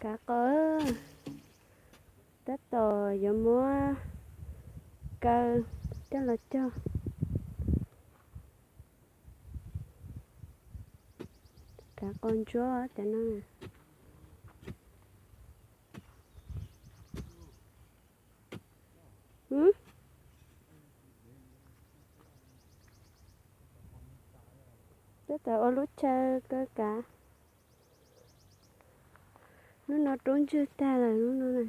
Kav qos, tab tom yuav muab kaw coj los cog. Kav qos ntsuab cov no. Tab tom ua lub chaw kaw kav. Lub no rub ntswg tag lawm, lub no na.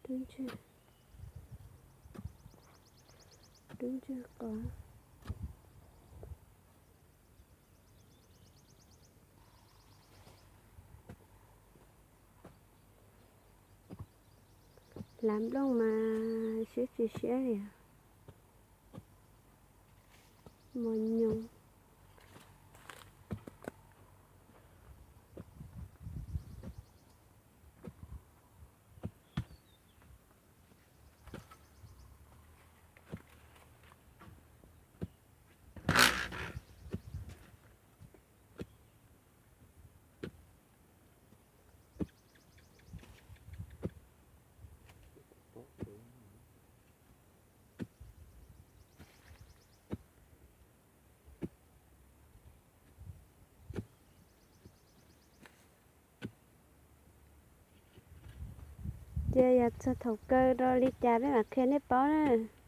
Rub ntswg, rub ntswg qos. Hlav nplooj mas siab tsis siab li. Mos nyoos. Ces yog txog thaum kaw rau li cas peb mam qhia nej paub na.